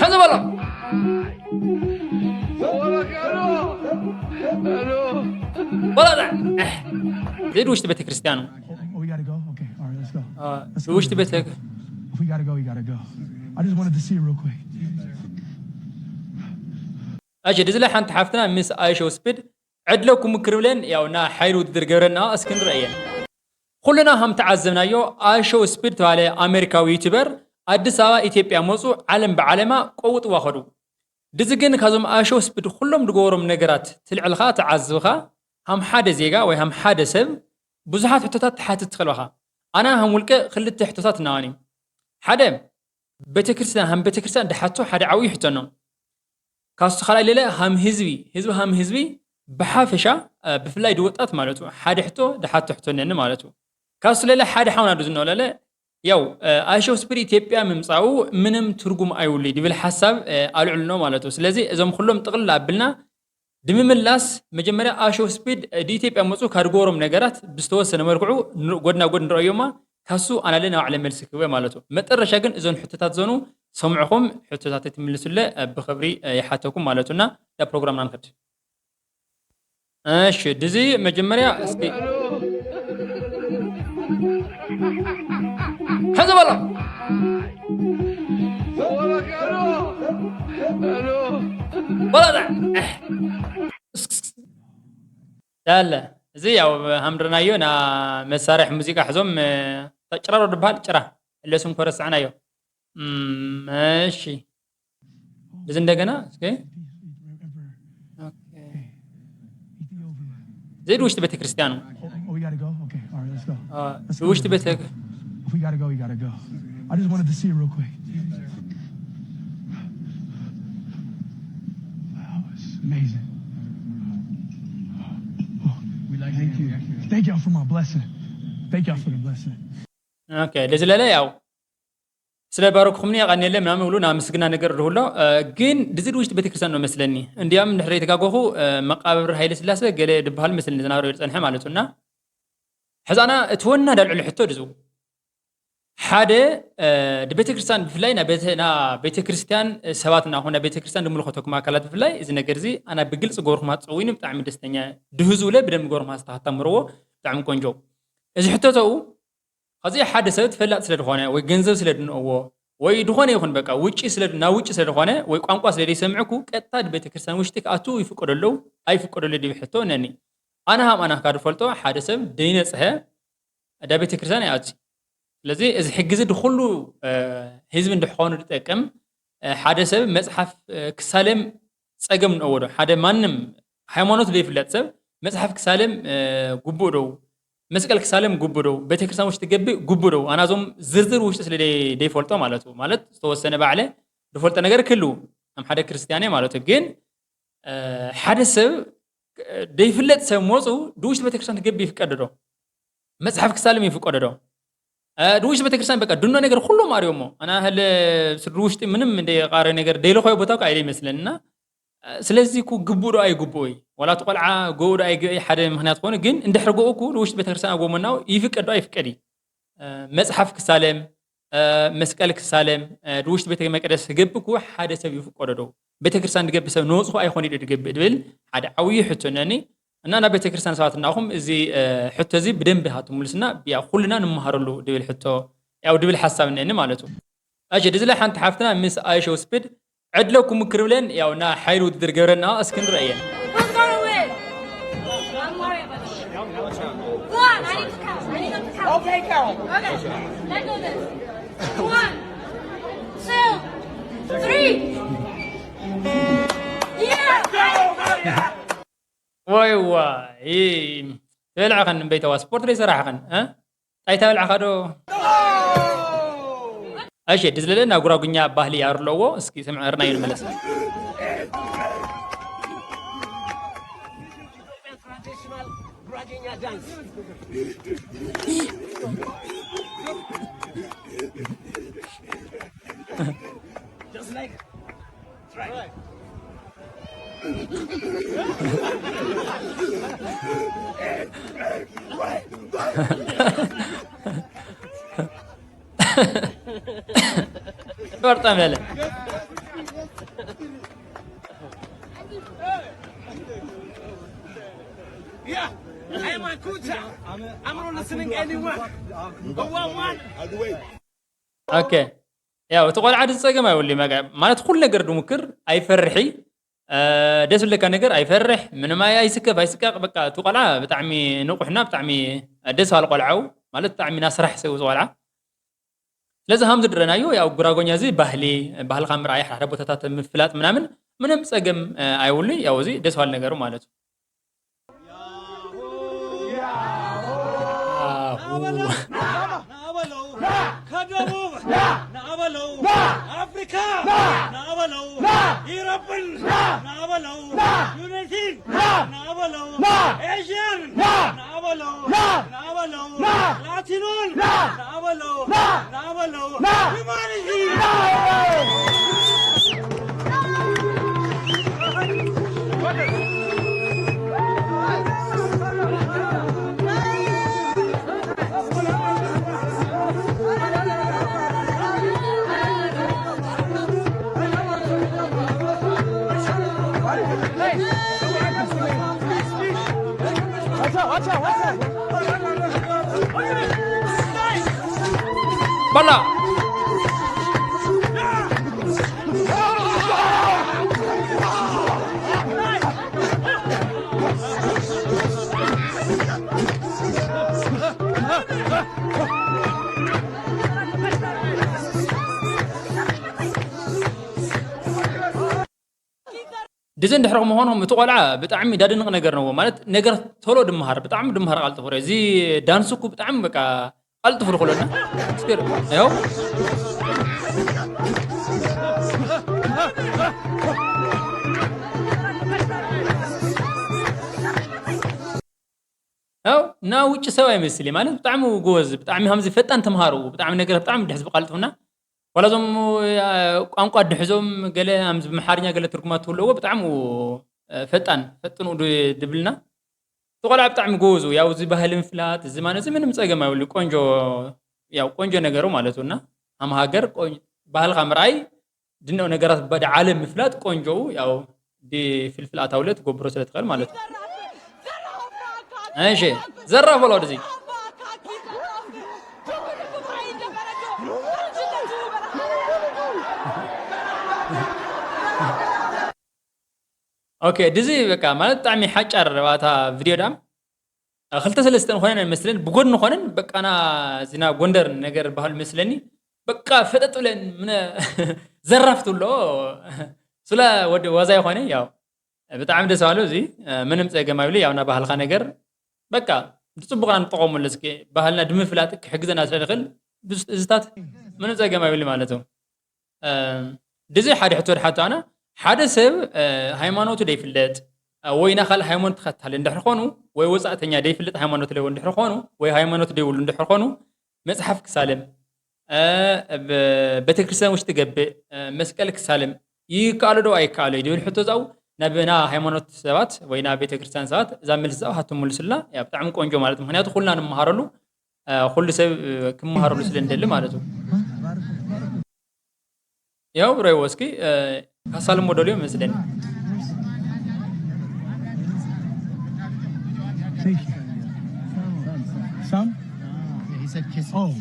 ሕዚ በሎ። በሎ። እህ፣ ዘይድ ውሽጢ ቤተክርስትያኑ። Oh, we gotta go? Okay, all right, let's go. አ፣ Let's go. ውሽጢ ቤተ- If we gotta go, we gotta go. I just wanted to see you real quick. እሺ፣ ድዚ ላይ ሓንቲ ሓፍትና ምስ ኣይሾው ስፒድ ዕድለኩም ክርብለን፣ ያው፣ ና ሓይሊ ውድድር ገብረና እስኪ ንረእየን። ኩልና ከም ተዓዘብናዮ፣ ኣይሾው ስፒድ ተባለ ኣሜሪካዊ ዩቲዩበር ኣዲስ ኣበባ ኢትዮጵያ መፁ፣ ዓለም ብዓለማ ቀውጥዋ ኸዱ። ድዚ ግን ካብዞም ኣይሾው ስፒድ ኩሎም ድገበሮም ነገራት ትልዕልኻ ተዓዝብኻ፣ ሃም ሓደ ዜጋ ወይ ሃም ሓደ ሰብ ብዙሓት ሕቶታት ትሓትት ትኽእል ኢኻ። ኣነ ሃም ውልቀ ክልተ ሕቶታት እናዋኒ። ሓደ፣ ቤተክርስትያን፣ ሃም ቤተክርስትያን ድሓቶ ሓደ ዓብዪ ሕቶ ኣሎ። ካብሱ ካልኣይ ሌለ ሃም ህዝቢ፣ ህዝቢ ሃም ህዝቢ ብሓፈሻ፣ እ፣ ብፍላይ ድወጣት ማለቱ ሓደ ሕቶ ድሓቶ ሕቶ ነኒ ማለቱ። ካብሱ ሌለ ሓደ ሓውና ዱ ዝኖለለ፣ ያው፣ እ፣ ኣይሾው ስፒድ ኢትዮጵያ ምምጻኡ ምንም ትርጉም ኣይብሉ ድብል ሓሳብ፣ እ፣ ኣልዕሉ ነው ማለቱ። ስለዚ እዞም ኩሎም ጥቕልል ኣብልና ድምምላስ መጀመርያ ኣይሾው ስፒድ፣ እ፣ ድኢትዮጵያ መጹ ካድጎሮም ነገራት ብዝተወሰነ መልክዑ ን-፣ ጎድና ጎድ ንረእዮማ፣ ካሱ ኣናለ ናባዕለ መልሲ ክህበ ማለቱ። መጠረሻ ግን እዞን ሕቶታት ዘኑ ሰምዕኹም ሕቶታት ትምልሱለ፣ እ፣ ብኽብሪ፣ እ፣ ይሓተኩም ማለቱና። ናብ ፕሮግራምና ንኸድ። እሺ፣ ድዚ መጀመርያ እስኪ ሕዚ በሎ። በሎ ዳ። እህ። ዳለ። እዚ ያው ሃምድርናዮ ና መሳርሒ ሙዚቃ ሕዞም፣ እ፣ ጭራሮ ድበሃል ጭራ። እለሱም ኮረስዕናዮ። እም፣ እሺ። እዚ እንደገና እስኪ። ኦኬ። ዘይድ ውሽጢ ቤተክርስትያኑ። Oh, we gotta go? Okay, all right, let's go. አ፣ Let's go. ውሽጢ ቤተ- If we gotta go, we gotta go. I just wanted to see you real quick. Wow, it's amazing. Oh, thank you. Thank y'all for my blessing. Thank y'all for the blessing. ኦኬ፣ ለዝለለ ያው ስለ ባረኩኹምኒ የቐንየለ ምናምን ብሉ ናብ ምስግና ነገር ድሁሎ፣ እ፣ ግን ድዚ ድውሽጢ ቤተክርስትያን ነው መስለኒ። እንዲያም እንድሕር ዘይተጋገኹ፣ እ፣ መቃብር ሃይለ ስላሰ ገለ ድበሃል መስለኒ ዝናብረ ዝጸንሐ ማለት እዩ። እና ሕዛና እቲ ወና ዳልዕሉ ሕቶ ድዙ ሓደ፣ እ፣ ድቤተክርስትያን ብፍላይ ና ቤተ-፣ ና ቤተክርስትያን፣ እ፣ ሰባት ናኹም ና ቤተክርስትያን ድምልኸተኩም ኣካላት ብፍላይ እዚ ነገር እዚ ኣና ብግልጺ ገርኹም ኣትጸውኒ ብጣዕሚ ደስተኛ ድህዙ ለ ብደም ገርኹም ኣስተኻታምርዎ ብጣዕሚ ቆንጆ። እዚ ሕቶ ተኡ ኸዚ ሓደ ሰብ ተፈላጥ ስለ ዝኾነ ወይ ገንዘብ ስለ ድንእዎ ወይ ድኾነ ይኹን በቃ ውጪ ስለ ናብ ውጪ ስለ ዝኾነ ወይ ቋንቋ ስለ ዘይሰምዕኩ ቀጥታ ቤተክርስትያን ውሽጢ ክኣቱ ይፍቀደሉ ኣይፍቀደሉ ድብል ሕቶ ነኒ። ኣነ ሃም ኣና ካብ ድፈልጦ ሓደ ሰብ ደይነጽሀ እዳ ቤተክርስትያን ይኣቱ። ስለዚ እዚ ሕጊ እዚ ድኹሉ፣ እ፣ ህዝቢ እንድሕኾኑ ድጠቅም፣ እ፣ ሓደ ሰብ መጽሓፍ፣ እ፣ ክሳለም ጸገም ንእዎ ዶ? ሓደ ማንም ሃይማኖት ዘይፍለጥ ሰብ መጽሓፍ ክሳለም፣ እ፣ ግቡእ ዶ? መስቀል ክሳለም ግቡእ ዶ? ቤተክርስትያን ውሽጢ ገብእ ግቡእ ዶ? ኣና እዞም ዝርዝር ውሽጢ ስለ ደይ-፣ ደይፈልጦ ማለት እዩ። ማለት ዝተወሰነ ባዕለ ዝፈልጦ ነገር ክህሉ ከም ሓደ ክርስትያነ ማለት እዩ። ግን፣ እ፣ ሓደ ሰብ፣ እ፣ ደይፍለጥ ሰብ መፁ ድውሽጢ ቤተክርስትያን ክገብእ ይፍቀድ ዶ? መጽሓፍ ክሳለም ይፍቀዶ ዶ? እ፣ ድውሽጢ ቤተክርስትያን በቃ ድኖ ነገር ኩሎም ኣርዮሞ። ኣና ህለ ስድሪ ውሽጢ ምንም እንደ ቃረ ነገር ደይለኾዮ ቦታ እኮ ኣይደ ይመስለንና። እ፣ ስለዚ እኮ ግቡእ ዶ ኣይግቡእ ወይ? ዋላ እቲ ቆልዓ ገኡ ዶ ኣይግእ ሓደ ምኽንያት ኾነ፣ ግን እንድሕር ገኡ እኮ ድውሽጢ ቤተክርስትያን ኣጎመናው ይፍቀድ ዶ ኣይፍቀድ እዩ? እ፣ መጽሓፍ ክሳለም፣ እ፣ መስቀል ክሳለም፣ እ፣ ድውሽጢ ቤተ መቅደስ ክገብእ እኮ ሓደ ሰብ ይፍቀዶ ዶ? ቤተክርስትያን ድገብእ ሰብ ንወጽኹ ኣይኾን ኢሉ ድገብእ ድብል ሓደ ዓብዪ ሕቶ እነኒ። እና ናብ ቤተክርስትያን ሰባት እናኹም እዚ፣ እ፣ ሕቶ እዚ ብደንቢ ሃትሙልስና ብያ ኩልና ንመሃረሉ ድብል ሕቶ፣ ያው ድብል ሓሳብ እነኒ ማለት እዩ። እሺ፣ ድዚ ላይ ሓንቲ ሓፍትና ምስ ኣይሾው ስፒድ ዕድለኩም ክርብለን፣ ያው፣ እና ሓይል ውድድር ገብረና እስኪ ንረእየን። Who's gonna win? I'm worried about you. Go on, I need to count. I need them to count. Okay, count. Okay, let's do this. One, two, three. Yeah! ወይ ዋይ፣ ተበልዕኸን እምበይተዋ ስፖርት ደይ ሰራሕኸን፣ እ? ጣይታ በልዕኻ ዶ? እሺ፣ ድዝለለ ናብ ጉራጉኛ ባህሊ ያር ኣለዎ። እስኪ ስምዐ፣ እርናዩ ንመለስ። Traditional Guaragኛ dance. Just like, try. ፈርጠም ያለ። I'm not listening anyone. One, one. ኦኬ፣ ያው እቲ ቆልዓ እዚ ጸገም ኣይብሉ፣ መጋ ማለት ኩሉ ነገር ድሙክር፣ ኣይፈርሒ። ደስ ዝብለካ ነገር ኣይፈርሕ፣ ምንም ኣይ ኣይስከፍ ኣይስቀቕ። በቃ እቲ ቆልዓ ብጣዕሚ ንቑሕና ብጣዕሚ ደስ በሃሊ ቆልዓው ማለት ብጣዕሚ ናስራሕ ሰብ እዚ ቆልዓ። ስለዚ ሃምዚ ድረናዮ ያው ጉራጎኛ እዚ ባህሊ፣ ባህልኻ ምርኣይ፣ ሓደ ቦታታት ምፍላጥ ምናምን ምንም ጸገም ኣይብሉ። ያው እዚ ደስ በሃሊ ነገሩ ማለት እዩ። ናበለው፣ ከደቡብ ናበለው፣ አፍሪካ ናበለው፣ ኢሮፕን ናበለው፣ ዩናይትድ ናበለው፣ ኤዥያን ናበለው፣ ናበለው፣ ላቲኖን ናበለው፣ ናበለው፣ ሂማኒቲ በላ። ድዚ እንድሕር ምዃኖም እቲ ቆልዓ ብጣዕሚ ዳድንቕ ነገር ነዎ። ማለት ነገር ቶሎ ድምሃር፣ ብጣዕሚ ድምሃር ቀልጥፉ። እዚ ዳንስ እኮ ብጣዕሚ በቃ ቀልጥፉ ዝኮለና። እስኪ ያው ያው እና ውጭ ሰብ ኣይመስል ማለት ብጣዕሚ ጎበዝ፣ ብጣዕሚ ሃምዚ ፈጣን ተምሃሩ፣ ብጣዕሚ ነገር ብጣዕሚ ድሕዝ ብቃልጥፉና ዋላ እዞም ቋንቋ ድሕዞም ገለ ኣምዚ ብኣምሓርኛ ገለ ትርጉማት ትህልዎ ብጣዕሚ ፈጣን ፈጥኑ ድብልና። እቲ ቆልዓ ብጣዕሚ ጎበዝ እዩ። ያው እዚ ባህሊ ምፍላጥ እዚ ማለት እዚ ምንም ጸገም ኣይብሉ። ቆንጆ ያው ቆንጆ ነገሩ ማለት እዩ። እና ሃም ሃገር ቆንጆ ባህልኻ ምርኣይ ድንቕ ነገራት በደ ዓለም ምፍላጥ ቆንጆኡ ያው ዲ ፍልፍል ኣታውለ ትገብሮ ስለ ትኽእል ማለት እዩ። እሺ ዘራፍ በሎ ወደዚ። ኦኬ ድዚ በቃ ማለት ብጣዕሚ ሓጫር እታ ቪድዮ ዳም ክልተ ሰለስተ ንኾነን ኣይመስለን ብጎድኒ ኾነን በቃና እዚና ጎንደር ነገር ባህል መስለኒ በቃ ፈጠጥ ብለን ምነ ዘራፍ ትብሎ ስለ ወዲ ዋዛ ይኾነ ያው ብጣዕሚ ደስ ባሉ እዚ ምንም ጸገም ኣይብሉ ያው ና ባህልካ ነገር በቃ ብጽቡቕና ንጠቐሙሉ እስኪ ባህልና ድምፍላጥ ክሕግዘና ስለ ዝኽእል ብዙ እዝታት ምንም ጸገም ኣይብሉ ማለት እዩ። ድዚ ሓደ ሕቶ ድሓቶ ኣነ ሓደ ሰብ ሃይማኖቱ ደይፍለጥ ወይ ና ካልእ ሃይማኖት ተኸታሊ እንድሕር ኾኑ ወይ ወፃእተኛ ደይፍለጥ ሃይማኖት ለዎ እንድሕር ኾኑ ወይ ሃይማኖት ደይብሉ እንድሕር ኾኑ መፅሓፍ ክሳልም ቤተክርስትያን ውሽጢ ገብእ መስቀል ክሳልም ይከኣሎ ዶ ኣይከኣሎ እዩ ድብል ሕቶ ዛው ናብና ሃይማኖት ሰባት ወይ ናብ ቤተክርስትያን ሰባት እዛ መልስ ዛው ሃቶ ሙልስላ ብጣዕሚ ቆንጆ ማለት ምክንያቱ ኩልና ንምሃረሉ ኩሉ ሰብ ክመሃረሉ ስለ እንደሊ ማለት እዩ። ያው ብረይዎ እስኪ ካሳልሞ ደልዮ መስለኒ። Some? Yeah, he said kiss. Oh.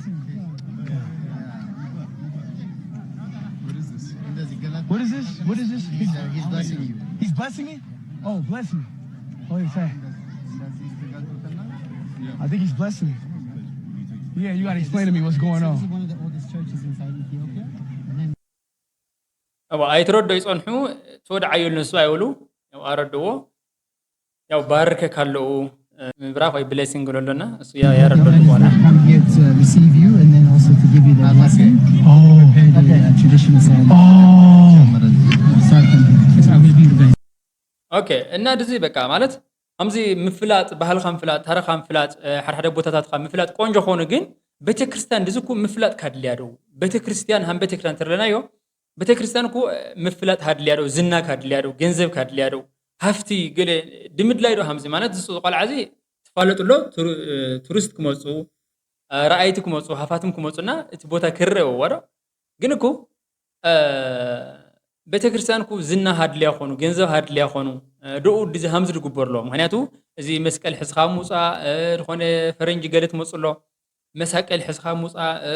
What is this? What is this? He's, uh, he's blessing you. He's blessing me? Oh, bless me. Oh, yeah, sorry. I think he's blessing me. Yeah, you gotta explain to me what's going on. This is one of the oldest churches inside Ethiopia. And then እዋ ኣይትረዶ ይጸንሑ ትወድዓዩ ንሱ ኣይብሉ ያው ኣረድዎ ያው ባርከክ ኣለዉ ምብራክ ወይ ብሌሲንግ ብሎ ኣሎና እሱ ያረዶ Come here to receive you and then also to give you the blessing. Oh. Prepare the uh, traditional ceremony. Oh. Start from here. I will be you guys. ኦኬ እና ድዚ በቃ ማለት ከምዚ ምፍላጥ ባህልካ ምፍላጥ ታሪካ ምፍላጥ ሓደ ሓደ ቦታታትካ ምፍላጥ ቆንጆ ኮኑ ግን ቤተክርስትያን ድዚ ኩ ምፍላጥ ካድልያ ደው ቤተክርስትያን ሃም ቤተክርስትያን ትርለናዮ ቤተክርስትያን እኮ ምፍላጥ ሃድልያ ዶ ዝና ካድልያ ዶ ገንዘብ ካድልያ ዶ ሃፍቲ ገለ ድምድላይ ዶ ሃምዚ ማለት ዝሱ ቆልዓ እዚ ትፋለጡ ኣሎ ቱሪስት ክመፁ ረኣይቲ ክመፁ ሃፋትም ክመፁና እቲ ቦታ ክረእዎ ዶ ግን እኮ ቤተክርስትያን እኮ ዝና ሃድልያ ኾኑ፣ ገንዘብ ሃድልያ ኾኑ፣ እ፣ ደኡ ድዚ ሃምዚ ድግበር ኣሎ። ምኽንያቱ እዚ መስቀል ሕዝኻ ምውፃእ፣ እ፣ ዝኾነ ፈረንጂ ገለ ትመፁ ኣሎ፣ መሳቀል ሕዝኻ ምውፃእ፣ እ፣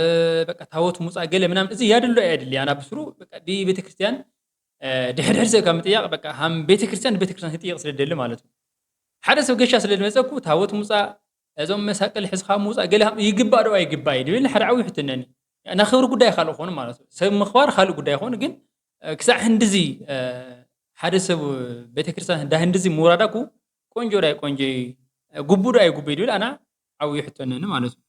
በቃ ታቦት ምውፃእ ገለ ምናምን፣ እዚ ያድሎ ኣየድሊ። ኣና ብስሩ በቃ ብቤተክርስትያን፣ እ፣ ድሕድሕድ ሰብ ካብ ምጥያቕ በቃ ሃም ቤተክርስትያን ንቤተክርስትያን ክጥይቕ ስለ ደሊ ማለት እዩ። ሓደ ሰብ ገሻ ስለ ዝመፀ እኮ ታቦት ምውፃእ፣ እዞም መሳቀል ሕዝኻ ምውፃእ ገለ ሃም ይግባእ ዶ ኣይግባእ እዩ ድብል ሓደ ዓብዪ ሕቶ እነኒ። ናይ ክብሪ ጉዳይ ካልእ ኾኑ ማለት እዩ። ሰብ ምኽባር ካልእ ጉዳይ ኾኑ ግን፣ እ፣ ክሳዕ ህንድዚ፣ እ፣ ሓደ ሰብ ቤተክርስትያን እንዳ ህንድዚ ምውራዳ እኮ ቆንጆ ዶ ኣይቆንጆ እዩ፣ እ፣ ግቡእ ዶ ኣይግቡእ እዩ ድብል ኣና ዓብዪ ሕቶ እነኒ ማለት እዩ።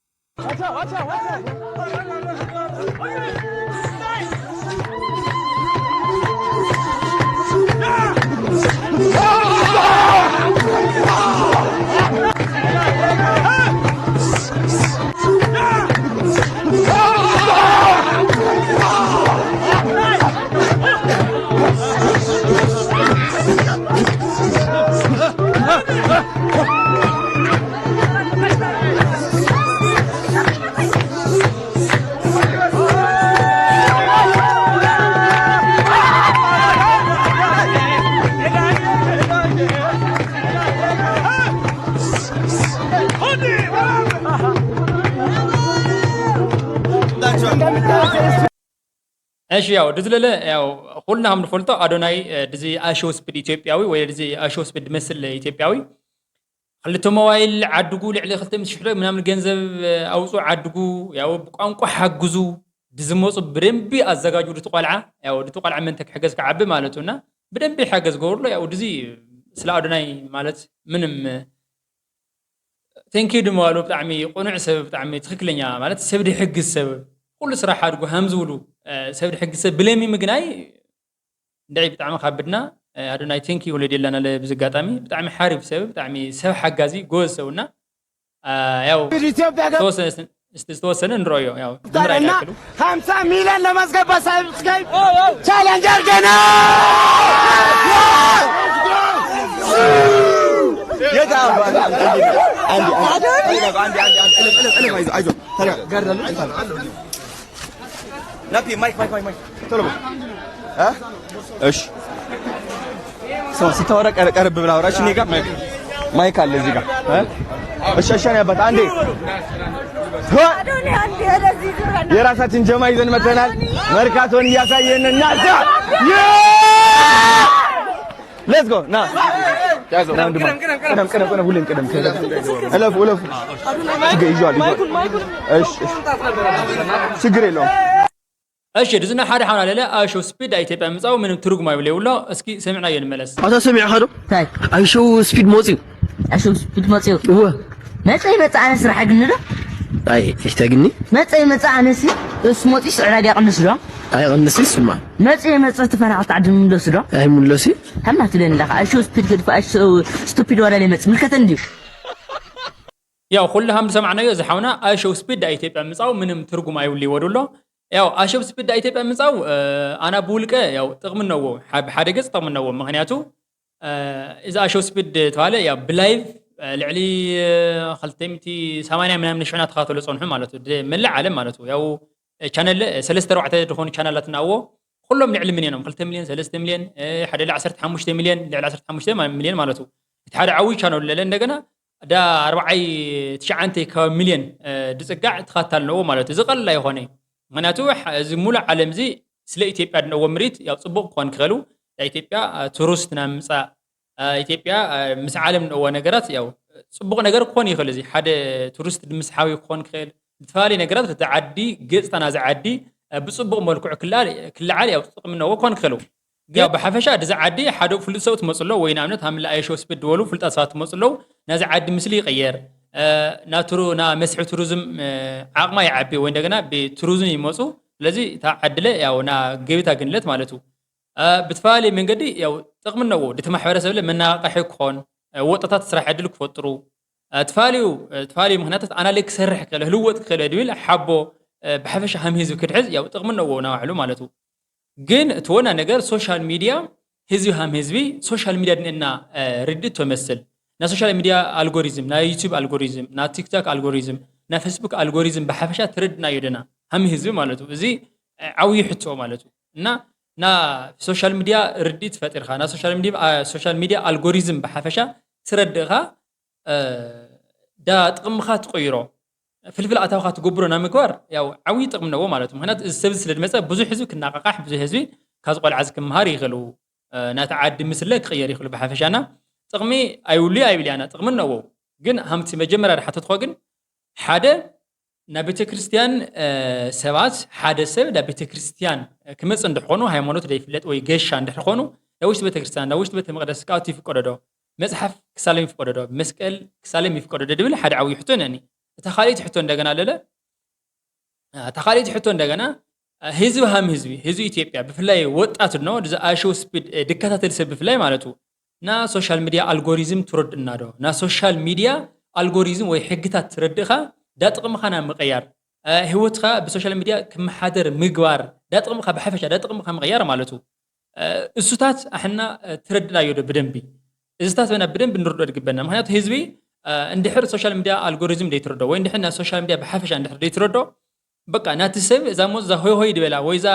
እሺ፣ ያው ድዚ ለለ ያው ኩልና ከም ንፈልጦ ኣዶናይ፣ እ፣ ድዚ ኣሾው ስፒድ ኢትዮጵያዊ ወይ ድዚ ኣሾው ስፒድ ድመስል ኢትዮጵያዊ ክልተ ሞባይል ዓድጉ ልዕሊ ክልተ ሚእቲ ሽሕ ዶ ምናምን ገንዘብ፣ እ፣ ኣውፁ ዓድጉ ያው ብቋንቋ ሓግዙ ድዝመፁ ብደንቢ ኣዘጋጅ ድቲ ቆልዓ ያው ድቲ ቆልዓ መንተ ክሕገዝ ክዓቢ ማለት እዩ እና ብደንቢ ሓገዝ ገበርሎ ያው ድዚ ስለ ኣዶናይ ማለት ምንም ቴንኪዩ ድመባሉ ብጣዕሚ ቅኑዕ ሰብ፣ ብጣዕሚ ትኽክለኛ ማለት ሰብ ድሕግዝ ሰብ፣ ኩሉ ስራሕ ኣድጉ ሃም ዝብሉ፣ እ፣ ሰብ ድሕግዝ ሰብ ብለሚ ምግናይ እንድዒ ብጣዕሚ ካብድና፣ እ፣ ኣዶናይ ቴንኪዩ ወለድ የላና ለ ብዚ ኣጋጣሚ ብጣዕሚ ሓሪፍ ሰብ፣ ብጣዕሚ ሰብ ሓጋዚ፣ ጎበዝ ሰብና፣ እ፣ ያው ኢትዮጵያ ገ- ዝተወሰነ ስ-፣ ዝተወሰነ ንረዮ፣ ያው ንምርኣይ እና ዝኣክል። ሀምሳ ሚሊዮን ለማስገባት ሳብስክራይብ ቻሌንጅ አድርገናል። የት አባ-፣ አንዴ፣ አንዴ፣ አንዴ፣ አንዴ፣ አንዴ፣ አንዴ፣ እልፍ፣ እልፍ፣ እልፍ፣ አይዞህ፣ አይዞህ፣ ተረጋጋ። ናፒ፣ ማይክ፣ ማይክ፣ ማይክ፣ ማይክ፣ ቶሎ በል። እ? እሺ። ሰው ስታወራ ቀረ-፣ ቀረብ ብላ አውራ። እሺ፣ እኔ ጋር ማይክ፣ ማይክ አለ እዚህ ጋር። እ? እሺ፣ እሺ፣ እኔ አባት አንዴ። ዋ! የራሳችን ጀማ ይዘን መተናል። መርካቶን እያሳየን እናዛ። የ! ሌትስ ጎ፣ ና። ያዘው። ና ወንድማ። ቅደም፣ ቅደም፣ ቅደም፣ ሁሌም ቅደም፣ ቅደም። እለፉ፣ እለፉ። ችግር ይዟል፣ ይዟል። እሺ፣ እሺ። ችግር የለውም። እሺ፣ ድዝና ሓደ ሓውና ለለ ኣሾ ስፒድ ኣብ ኢትዮጵያ ምጻኡ ምንም ትርጉም ኣይብሉ የብሎ። እስኪ ሰሚዕናዮ ንመለስ። ኣታ ሰሚዕኻ ዶ? እንታይ? ኣሾ ስፒድ መጽዩ። ኣሾ ስፒድ መጽዩ። እወ። መጽዩ መጽእ ኣነ ስራሕ ግኒ ዶ? ኣይ፣ ይሕተግኒ። መጽዩ መጽእ ኣነሲ፣ እሱ መጽዩ ስዕራ ዲያ ቅንስ ዶ? ኣይ፣ ቅንስ ይስማ። መጽዩ መጽእ ተፈናቐልቲ ዓዲ ምለሱ ዶ? ኣይ፣ ምለሱ። ከማትለን ኣለኻ። ኣሾ ስፒድ ክድፋ፣ ኣሾ ስቱፒድ ወላ ለመጽእ። ምልከተን ድዩ? ያው ኩሉ ከም ዝሰማዕናዮ እዚ ሓውና ኣሾው ስፒድ ኣብ ኢትዮጵያ ምጻው ምንም ትርጉም ኣይብሉ ይወዱ ኣሎ። ያው ኣሾው ስፒድ ኣብ ኢትዮጵያ ምጻው፣ እ፣ ኣና ብውልቀ ያው ጥቕሚ እነዎ፣ ሓ-፣ ብሓደ ገጽ ጥቕሚ እነዎ። ምኽንያቱ፣ እ፣ እዚ ኣሾው ስፒድ ተባለ ያው ብላይቭ፣ እ፣ ልዕሊ፣ እ፣ ክልተ ሚእቲ ሰማንያ ምናምን ሽሕ እናተኸታተሉ ጸንሑ ማለት እዩ። ድ-፣ መላእ ዓለም ማለት እዩ። ያው ቻነል፣ እ፣ ሰለስተ ኣርባዕተ ዝኾኑ ቻነላት እናዎ፣ ኩሎም ልዕሊ ሚልዮን እዮም። ክልተ ሚልዮን፣ ሰለስተ ሚልዮን፣ እ፣ ሓደ ልዕሊ ዓሰርተ ሓሙሽተ ሚልዮን፣ ልዕሊ ዓሰርተ ሓሙሽተ ማ-፣ ሚልዮን ማለት እዩ። እቲ ሓደ ዓብዪ ቻነል ለለ እንደገና ዳ ኣርባዓይ ትሽዓንተ ከባቢ ሚልዮን፣ እ፣ ድጽጋዕ ተኸታል ነዎ ማለት እዩ። እዚ ቀልል ኣይኾነ። ምኽንያቱ፣ ሓ-፣ እዚ ሙሉእ ዓለም እዚ ስለ ኢትዮጵያ ድነዎ ምርኢት ያው ጽቡቕ ክኾን ክኽእሉ፣ ናይ ኢትዮጵያ፣ እ፣ ቱሪስት ናብ ምጻእ፣ እ፣ ኢትዮጵያ፣ እ፣ ምስ ዓለም ንእዎ ነገራት ያው ጽቡቕ ነገር ክኾን ይኽእል። እዚ ሓደ ቱሪስት ንምስሓብ ክኾን ክኽእል። ዝተፈላለዩ ነገራት እቲ ዓዲ፣ ገጽታ ናዚ ዓዲ፣ እ፣ ብጽቡቕ መልክዑ ክለዓል፣ ክለዓል ያው ጥቕሚ ነዎ ክኾን ክኽእል። ግን ያው ብሓፈሻ ድዚ ዓዲ ሓደ ፍሉጥ ሰብ ትመጽሎ ወይ ንኣብነት ሃምላ ኣየሾ ስፒድ ዝበሉ ፍሉጣት ሰባት ትመጽሎ፣ ናዚ ዓዲ ምስሊ ይቕየር፣ እ፣ ና ቱሩ-፣ ና መስሕብ ቱሪዝም፣ እ፣ ዓቕማ ይዓቢ ወይ እንደገና ብቱሪዝም ይመጹ። ስለዚ እታ ዓድለ ያው ና ገቢታ ግንለት ማለት እዩ። እ፣ ብትፈላለየ መንገዲ ያው ጥቕሚ እነዎ፣ ድቲ ማሕበረሰብለ መነቓቕሒ ክኾን፣ እ፣ ወጣታት ስራሕ ዕድል ክፈጥሩ፣ እ፣ ትፋልዩ፣ እ፣ ትፋልዩ ምኽንያታት ኣናለ ክሰርሕ ክኽእል፣ ህልወጥ ክኽእል ድብል ሓቦ፣ እ፣ ብሓፈሻ ሃም ህዝቢ ክድሕዝ ያው ጥቕሚ እነዎ ናባዕሉ ማለት እዩ። ግን እቲ ወና ነገር ሶሻል ሚድያ ህዝቢ ሃም ህዝቢ ሶሻል ሚድያ ድንእና፣ እ፣ ርድእ ተመስል። ና ሶሻል ሚድያ ኣልጎሪዝም፣ ና ዩቲዩብ ኣልጎሪዝም፣ ና ቲክቶክ ኣልጎሪዝም፣ ና ፌስቡክ ኣልጎሪዝም ብሓፈሻ ትርድናዮ ደና ሃም ህዝቢ ማለት እዩ። እዚ፣ እ፣ ዓብዪ ሕቶ ማለት እዩ። እና ና ሶሻል ሚድያ ርድኢት ፈጢርካ፣ ና ሶሻል ሚድያ፣ አ፣ ሶሻል ሚድያ ኣልጎሪዝም ብሓፈሻ ትረድእኻ፣ እ፣ ዳ ጥቕምኻ ትቕይሮ፣ ፍልፍል ኣታውካ ትገብሮ ናብ ምግባር ያው ዓብዪ ጥቕሚ ነዎ ማለት እዩ። ምኽንያቱ እዚ ሰብ ስለ ዝመፀ ብዙሕ ህዝቢ ክናቃቃሕ፣ ብዙሕ ህዝቢ ካብዚ ቆልዓ እዚ ክምሃር ይኽእሉ፣ እ፣ ናቲ ዓዲ ምስለ ክቕየር ይኽእሉ። ብሓፈሻና ጥቕሚ ኣይብሉ ኣይብል ያና ጥቕሚ ነዎ። ግን ሃምቲ መጀመርያ ዝሓተትኮ ግን ሓደ ናብ ቤተ ክርስቲያን፣ እ፣ ሰባት ሓደ ሰብ ናብ ቤተ ክርስቲያን ክመጽእ እንድሕኾኑ፣ ሃይማኖት ዘይፍለጥ ወይ ገሻ እንድሕር ኾኑ፣ ናብ ውሽጢ ቤተ ክርስቲያን፣ ናብ ውሽጢ ቤተ መቕደስ ክኣቱ ይፍቀዶ ዶ? መጽሓፍ ክሳለም ይፍቀዶ ዶ? መስቀል ክሳለም ይፍቀዶ ዶ? ድብል ሓደ ዓብዪ ሕቶ ነኒ። እታ ካልኣይቲ ሕቶ እንደገና ኣለለ፣ እ፣ እታ ካልኣይቲ ሕቶ እንደገና፣ እ፣ ህዝቢ ሃም ህዝቢ፣ ህዝቢ ኢትዮጵያ፣ ብፍላይ ወጣት ኖ፣ እዚ ኣሾ ስፒድ፣ እ፣ ድከታተል ሰብ ብፍላይ ማለት እዩ። ና ሶሻል ሚድያ ኣልጎሪዝም ትረድእና ዶ? ና ሶሻል ሚድያ ኣልጎሪዝም ወይ ሕግታት ትረድእኻ፣ ዳ ጥቕምኻ ናብ ምቕያር፣ እ፣ ህይወትኻ ብሶሻል ሚድያ ክመሓደር ምግባር፣ ዳ ጥቕምኻ ብሓፈሻ፣ ዳ ጥቕምኻ ምቕያር ማለት እዩ። እ፣ እሱታት ኣሕና፣ እ፣ ትረድእናዮ ዶ ብደንቢ? እዚታት በና ብደንብ ንርድኦ ዝግበና። ምኽንያቱ ህዝቢ፣ እ፣ እንድሕር ሶሻል ሚድያ ኣልጎሪዝም ዘይትረድኦ ወይ እንድሕር ና ሶሻል ሚድያ ብሓፈሻ እንድሕር ዘይትረድኦ፣ በቃ ናቲ ሰብ እዛ ሞ-፣ እዛ ሆይ ሆይ ድበላ ወይ እዛ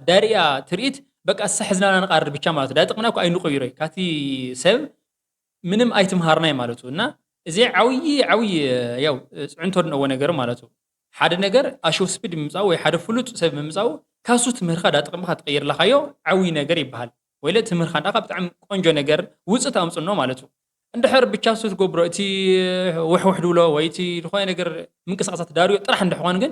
ዳርያ ትርኢት በቃ እሳ ሕዝናና ንቃርር ብቻ ማለት እዩ። ዳ ጥቕምና እኮ ኣይንቕይሮ እዩ። ካቲ ሰብ ምንም ኣይትምሃርናይ ማለት እዩ። እና እዚ ዓብዪ፣ ዓብዪ፣ ያው ጽዕንቶ ድነዎ ነገር ማለት እዩ። ሓደ ነገር ኣሾ ስፒድ ምምጻኡ ወይ ሓደ ፍሉጥ ሰብ ምምጻኡ ካሱ ትምህርካ ዳ ጥቕምካ ትቕይር ለኻዮ ዓብዪ ነገር ይበሃል። ወይለ ትምህርካ እንዳኻ ብጣዕሚ ቆንጆ ነገር ውጽእ ኣምጽኖ ማለት እዩ። እንድሕር ብቻ ሱ ትገብሮ እቲ ውሕውሕ ድብሎ ወይ እቲ ዝኾነ ነገር ምንቅስቃሳት ዳርዮ ጥራሕ እንድሕኾን ግን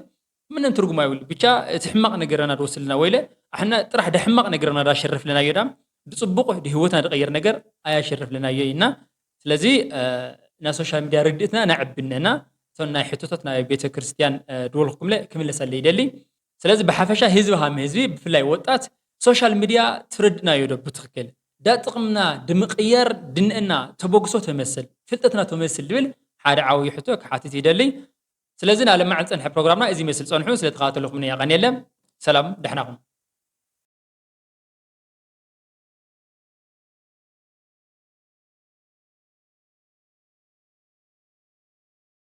ምንም ትርጉም ኣይብሉ። ብቻ እቲ ሕማቕ ነገርና ድወስድልና ወይለ ኣሕና ጥራሕ ዳ ሕማቕ ነገርና ዳሸርፍልናዮ ዳ ድጽቡቕ ድህይወትና ድቐይር ነገር ኣያሸርፍልናዮ ኢና። ስለዚ፣ እ፣ ናይ ሶሻል ሚድያ ርድእትና ነዕብነና እቶም ናይ ሕቶታት ናይ ቤተ ክርስቲያን፣ እ፣ ድወልኩምለ ክምለሰለ ይደሊ። ስለዚ ብሓፈሻ ህዝቢ ሃም ህዝቢ ብፍላይ ወጣት ሶሻል ሚድያ ትረድእናዮ ዶ ብትኽክል? ዳ ጥቕምና ድምቕያር ድንእና ተበግሶ ተመስል፣ ፍልጠትና ተመስል ድብል ሓደ ዓብዪ ሕቶ ክሓትት ይደሊ። ስለዚ ናለማዕን ጸንሐ ፕሮግራምና እዚ ይመስል ጸንሑ። ስለ ተኸታተልኹምኒ የቐንየለ። ሰላም፣ ደሕና ኩኑ።